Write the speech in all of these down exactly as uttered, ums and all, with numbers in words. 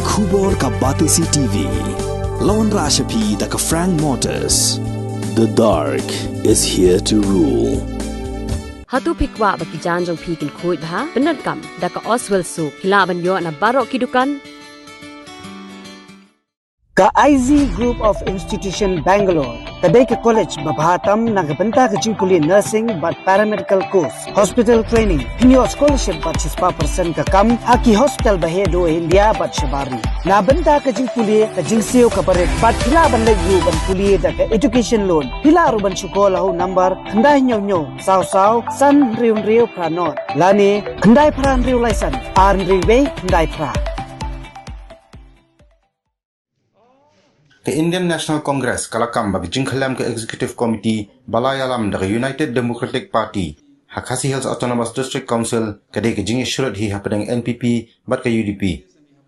Khubor ka Batesi T V. La wanrah sha phi da ka Frank Motors. The dark is here to rule. Hato phi kwah ba ki jaiñ jong phi kin khuid bha? Pyndonkam da ka Oswell Soap. Phi lah ban ïoh na baroh ki dukan. Ka I Z Group of Institution Bangalore ka dei ka college ba bha tam na ka bynta ka jingpule nursing bad paramedical course, hospital training. Phin ïoh scholarship bad shispah percent ka kam ha ki hospital ba heh duh India bad shabar ri. Na bynta ka jingpule, ka jingsiew kaba rit bad phi lah ban leit ruh ban pule da ka education loan. Phi lah ruh ban shu call ha u number khyndai hynñiew hynñiew saw saw san hynriew hynriew phra nod lane khyndai phra hynriew lai san ar hynriew wei khyndai phra. Ka Indian National Congress ka la kam ba ka jingkhyllem ka Executive Committee ba la ïalam da ka United Democratic Party ha Khasi Hills Autonomous District Council ka dei ka jingïashrut hi hapdeng N P P bad ka U D P.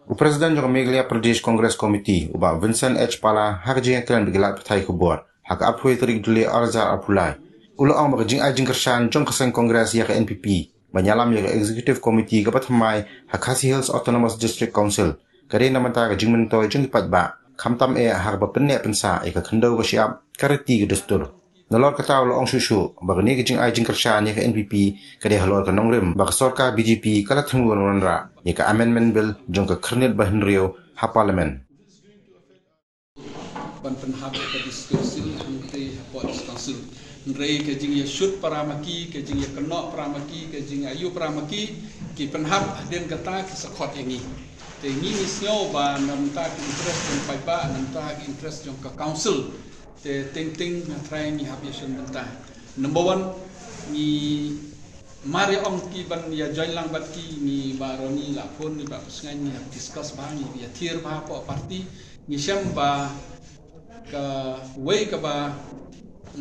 U President jong ka Meghalaya Pradesh Congress Committee, u Bah Vincent H Pala, ha ka jingïakren bad ki lad pathai khubor ha ka arphew tarik Juli arhajar arphew lai, u la ong ba ka jingai jingkyrshan jong ka seng Congress ïa ka N P P ban ïalam ïa ka Executive Committee kaba thymmai ha Khasi Hills Autonomous District Council ka dei na bynta ka jingmyntoi jong ki paidbah, khamtam eh ha kaba pynneh pynsah ïa ka khyndew ba shyiap, ka riti ka dustur. Nalor kata u la ong shuh shuh ba kane ka jingai jingkyrshan ïa ka N P P ka dei halor ka nongrim ba ka sorkar B J P ka la thmu ban wanrah ïa ka Amendment Bill jong ka khyrnit ba hynriew ha Parliament. Ban pynhap ïa ka District Council hangtei hapoh District Council. Hynrei ka jingïashut para ma ki, ka jingïakynnoh para ma ki, ka jingïayu para ma ki, ki pynhap hadien kata ki sa khot ïa ngi. Te ngi ngi sngew ba na bynta ki interest jong paidbah, na bynta ki interest jong ka council, te teng teng nga trai ngi hap ïashun bynta. Number one, ngi mar ïa ong ki ban ïa join lang bad ki, ngi, Bah Ronnie la phone, ngi, Bah Kusngain, ngi hap discuss bha, ngi ïathiar bha hapoh party. Ngi shem ba kawei kaba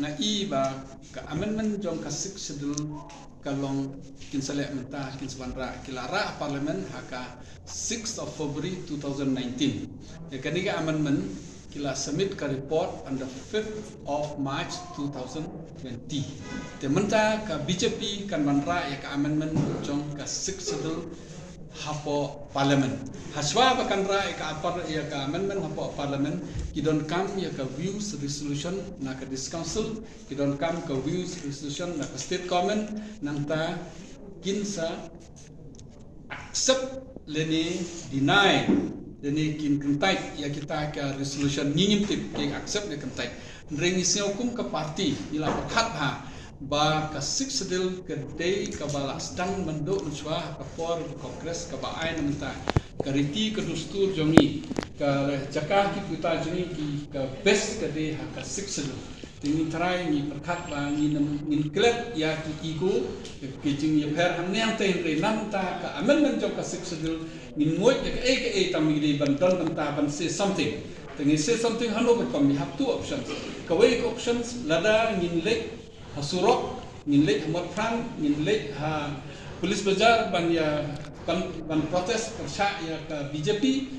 nga i ba ka amendment jong ka Sixth Schedule ka long kin sa leh mynta, kin sa wanrah, ki la rah Parliament ha ka sixth of February two thousand nineteen. Ïa kane ka amendment ki la submit ka report on the fifth of March two thousand twenty. Te mynta ka B J P kan wanrah ïa ka amendment jong ka Sixth Schedule hapoh Parliament. Hashwa ba kan rah ïa ka apar ïa ka amendment hapoh Parliament, ki donkam ïa ka views resolution na ka District Council, ki donkam ka views resolution na ka State Government, nangta kin sa accept lane deny lane kin kyntait ïa kita ka resolution, ngi ngim tip ki accept ne kyntait. Hynrei ngi sngew kum ka party ngi la pyrkhat bha ba ka Sixth Schedule ka dei kaba la sdang mynduh mynshuwa ha ka por ka Congress kaba ai na mynta. Ka riti ka dustur jong ngi, ka jaka ki puta jong ngi, ki ka best ka dei ha ka Sixth Schedule. Te ngi trai ngi pyrkhat ba ngi nam, ngin klet ïa ki ego, ki jingïapher hangne hangtei, hynrei na mynta ka amendment jong ka Sixth Schedule ngin nguid ïa kaei kaei tam ngi dei ban don mynta ban say something. Te ngi say something hano ba kam, we have two options. Kawei ka options, lada ngin leit ha surok, ngin leit ha Motphran, ngin leit ha Police Bazar ban ïa, ban, ban protest pyrshah ïa ka B J P,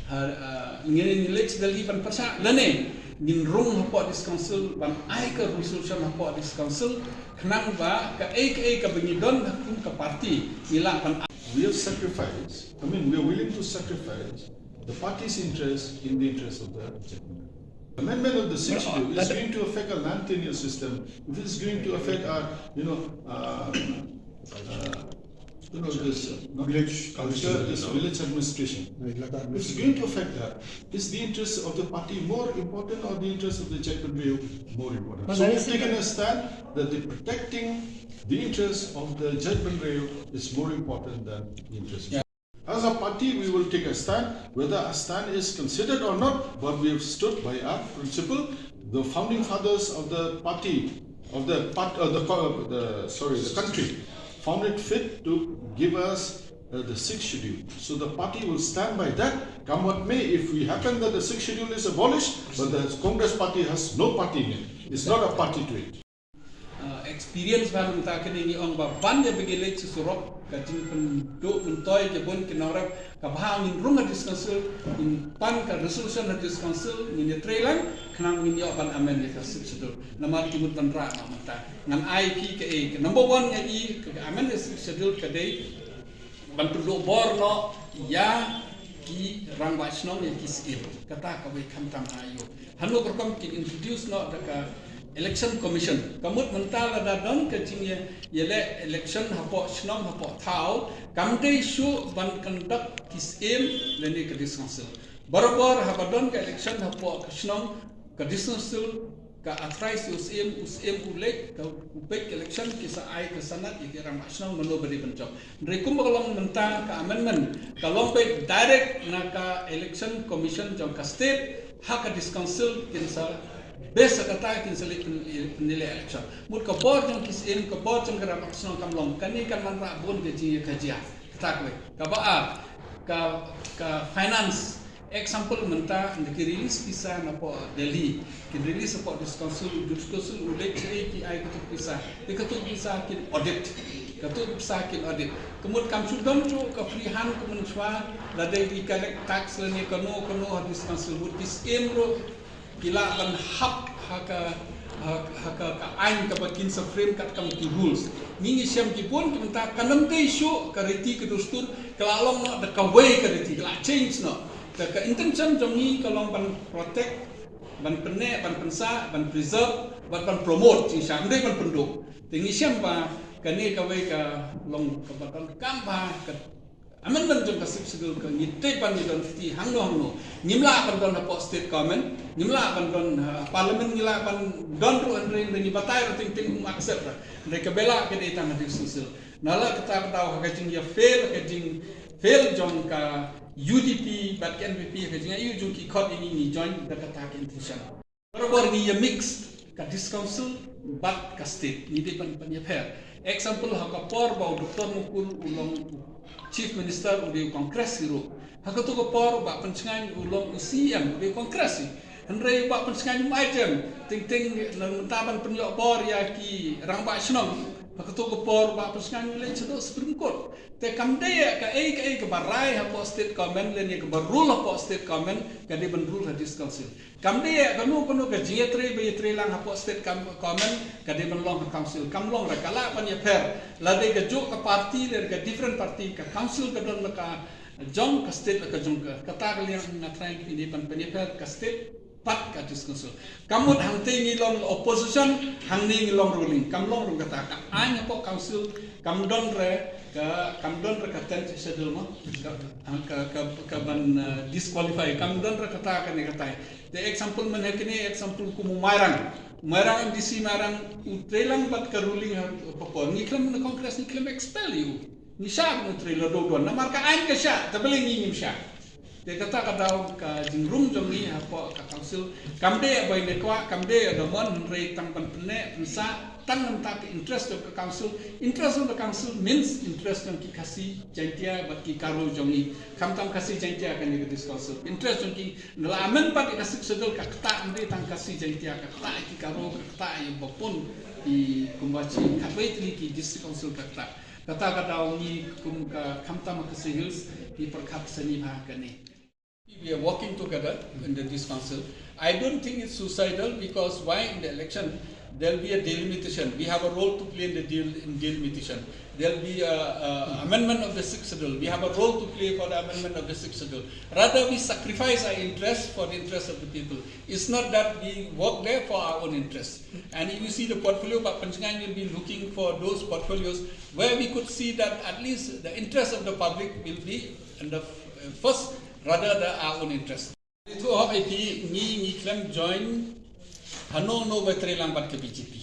ha, ah, ngin, ngin leit Delhi ban pyrshah, lane ngin rung hapoh District Council ban ai ka resolution hapoh District Council, khnang ba kaei kaei kaba ngi don ha kum ka party ngi lah ban. We have sacrificed, I mean, we are willing to sacrifice the party's interest in the interest of the Japanese. Amendment of the Sixth Schedule is going to affect our land tenure system. If it's going to affect our, you know, uh, uh, you know, this, uh, not village culture, this village administration. It's going to affect that. Is the interest of the party more important or the interest of the Jaitbynriew more important? So we've taken a stand that the protecting the interest of the Jaitbynriew is more important than the interest. As a party, we will take a stand, whether our stand is considered or not, but we have stood by our principle. The founding fathers of the party, of the part, uh, the, co- the, sorry, the country, found it fit to give us, uh, the Sixth Schedule. So the party will stand by that, come what may. If we happen that the Sixth Schedule is abolished, but the Congress party has no party in it, it's not a party to it. Uh, experience ba mynta kane ngi ong ba ban ïa ba ngi leit sha surok, ka jingpynduh myntoi jabun ki nongrep, ka bha ngin rung ha District Council, ngin pan ka resolution ha District Council, ngin ïatrei lang, khnang ngin ïoh ban amend ïa ka Sixth Schedule. Namar ki mut ban rah noh mynta. Ngan ai phi kaei, ka number one nga i, ka, ka amend ïa Sixth Schedule ka dei ban pynduh bor noh ïa ki rangbah shnong ïa ki syiem. Kata kawei. Khamtam ha ïoh hano ka rukom kin introduce noh da ka election commission. Ka mut mynta lada don ka jingïa, ïaleh election hapoh shnong hapoh thaw, kam dei shuh ban conduct ki syiem lane ka district council. Barabor haba don ka election hapoh ka shnong, ka district council ka authorize ïa u syiem, u syiem u leit, ka u peit ka election, ki sa ai ka sanad ïa ki rangbah shnong mano ba dei ban jop. Hynrei kumba ka long mynta ka amendment, ka long peit direct na ka election commission jong ka state ha ka district council, kin sa base ha kata kin sa leit pyn-, pynïaleh election. Mut ka bor jong ki syiem, ka bor jong ki rangbah shnong kam long. Kane kan wanrah bun ka jingïakajia. Kata kawei. Kaba ar, ka, ka finance. Example mynta, ynda ki release pisa napoh Delhi, kin release hapoh district council, district council u leit shaei ki ai kato ka pisa. Te kato ka pisa kin audit. Kato ka pisa kin audit. Ka mut kam shu don shuh ka free hand kum mynshwa, lada ki collect tax lane kano kano ha district council, mut ki syiem ruh ki lah ban hap ha ka, ha, ha ka, ka aiñ kaba kin sa frame katkam ki rules. Ngi ngi shem ki bun ki mynta, kan ym dei shuh ka riti ka dustur, ka lah long noh da kawei ka riti, ka lah change noh. Ka, ka intention jong ngi ka long ban protect, ban pynneh, ban pynsah, ban preserve, ban, ban promote, jingshisha, ym dei ban pynduh. Te ngi shem ba kane kawei ka long kaba donkam ba ka amendment jong ka Sixth Schedule ka ngi tip ban ngi don fifty hangno hangno. Ngim lah ban don hapoh state government, ngim lah ban don ha parliament, ngi lah ban don ruh, hynrei, hynrei ngi batai ruh, teng teng um accept ruh. Hynrei ka bela ka dei tang ha district council. Nalor kata ka daw ha ka jingïa fail, ka jing fail jong ka U D P bad ka N P P, ka jingïa ïoh jong ki khot ïa ngi, ngi join da kata ka intention. Barabor ngi ïa mix ka district council bad ka state, ngi dei ban, ban ïapher. Example, ha ka por ba u Doctor Mukul u long chief minister, u dei u Congress hi ruh. Ha kato ka por u Bah Pynshngaiñ u long u C E M, u dei u Congress hi. Hynrei u Bah Pynshngaiñ um ai jem, teng teng na mynta ban pynïoh bor ïa ki rangbah shnong. Ha kato ka por u Bah Pynshngaiñ u leit shaduh Supreme Court. Te kam dei ïa kaei kaei kaba rai hapoh state government lane kaba rule hapoh state government ka dei ban rule ha district council. Kam dei ïa kano kano ka jingïatrei ba ïatrei lang hapoh state kam-, government ka dei ban long ha council. Kam long ruh, ka lah ban ïapher. Lada ka juh ka party lane ka different party, ka council ka don la ka jong, ka state la ka jong ka. Kata ka liang nga trai ngi dei ban pynïapher ka state bad ka district council. Ka mut hangtei ngi long opposition, hangne ngi long ruling. Kam long ruh kata, ka aiñ hapoh council kam don ruh ka, kam don ruh ka tenth schedule mo. Ka, ka, ka, ka ban, uh, disqualify. Kam don ruh kata kane katai. Te example mynhynne, example kum u Mairang. Mairang, M D C Mairang u trei lang bad ka ruling ha Pakuan. Ngi khlem na Congress, ngi khlem expel ïa u. Ngi shah ban u trei, lada u don. Namar ka aiñ ka shah, te balei ngi ngim shah. Te kata ka daw ka jingrung jong ngi hapoh ka council. Kam dei ïa bai ne kwah, kam dei ïa da mon, hynrei tang ban pynneh pynsah tang na ka bynta ka interest jong ka council. Interest jong ka council means interest jong ki Khasi Jaiñtia bad ki Garo jong ngi. Khamtam Khasi Jaiñtia kane ka district council. Interest jong ki, nga la amend pat ïa ka Sixth Schedule, ka ktah, ym dei tang Khasi Jaiñtia, ka ktah ïa ki Garo, ka ktah ïa ba bun ki, kumba shi khatwei tylli ki district council ka ktah. Kata ka daw ngi kum ka khamtam Khasi Hills ngi pyrkhat sani bha kane. We are working together in the, this council. I don't think it's suicidal, because why, in the election there'll be a delimitation. We have a role to play in the del-, in delimitation. There'll be a, a amendment of the Sixth Schedule. We have a role to play for the amendment of the Sixth Schedule. Rather, we sacrifice our interests for the interests of the people. It's not that we work there for our own interests. And if you see the portfolio, Bah Pynshngaiñ will be looking for those portfolios where we could see that at least the interest of the public will be in the, uh, first, rather than our own interest. Itu hok iti ngi, ngi khlem join hano hano ba trei lang bad ka B J P.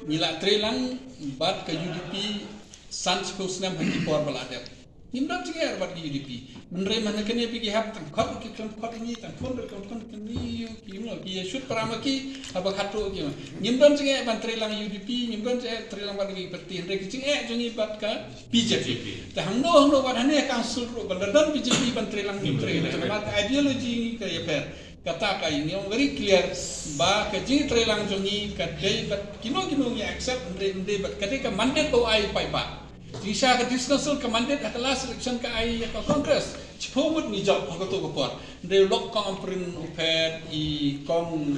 Ngi la trei lang bad ka U D P san shiphew snem ha ki por ba la dep. Ngim don jingeh bad ka U D P. Mynrei mynhynne kane ba ki hap tang khot ki khlem khot ngi, tang khot ki khlem khot ngi, ki, you know, ki ïa shoot para ma ki, haba khato ki ma. Ngim don jingeh ban trei lang U D P, ngim don jingeh trei lang bad ki party, hynrei ki jingeh jong ngi bad ka B J P. Te hangno hangno bad hane council ruh, ban da don B J P ban trei lang, ngim trei. Namar ka ideology ngi ka ïapher. Kata ka, ngi ong very clear ba ka jingtrei lang jong ngi ka dei bad kino kino ngi accept, ym dei, ym dei bad ka dei ka mandate ba u ai paidbah. Jingshisha ka district council ka mandate ha ka last election ka ai ïa ka Congress. Shiphew ngut ngi jop ha kato ka por. Ym dei, u lok kong Ampareen u phet, i kong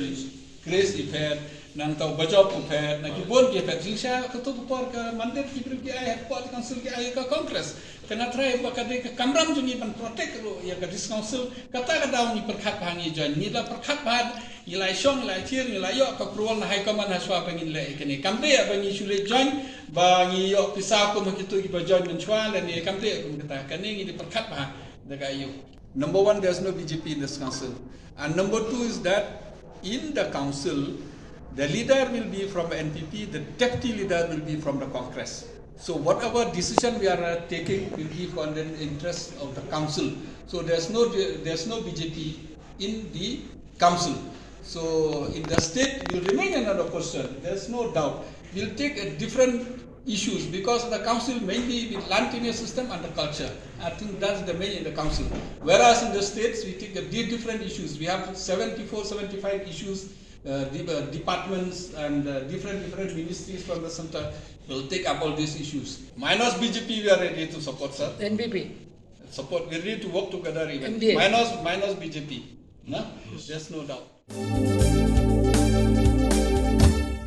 Grace i phet, Nangta u Bajop u phet, na ki bun ki phet, jingshisha kato ka por ka mandate ki briew ki ai hapoh ka council ki ai ka Congress. Te nga trai ba ka dei ka kamram jong ngi ban protect ruh ïa ka District Council. Kata ka daw ngi pyrkhat bha ngi join, ngi la pyrkhat bha, ngi la shong, ngi la thied, ngi la ïoh ka approval na High Command ha shuwa ba ngin leh ïa kane. Kam dei ba ngi shu leit join ba ngi ïoh pisa kum ha kito kiba join mynshuwa lane, kam dei kum kata. Kane ngi dei pyrkhat bha da ka aïu. Number one, there's no B J P in this council. And number two is that in the council, the leader will be from N P P, the deputy leader will be from the Congress. So whatever decision we are uh, taking will be for the interest of the council. So there's no there's no B J P in the council. So in the state, will remain another question. There's no doubt. We'll take a different issues because the council mainly with land tenure system and the culture. I think that's the main in the council. Whereas in the states, we take a di- different issues. We have seventy-four, seventy-five issues, uh, de- uh, departments and uh, different different ministries from the center will take up all these issues. Minus B J P, we are ready to support, sir. N P P. Support. We're ready to work together even. Indeed. Minus minus B J P. No? There's no doubt.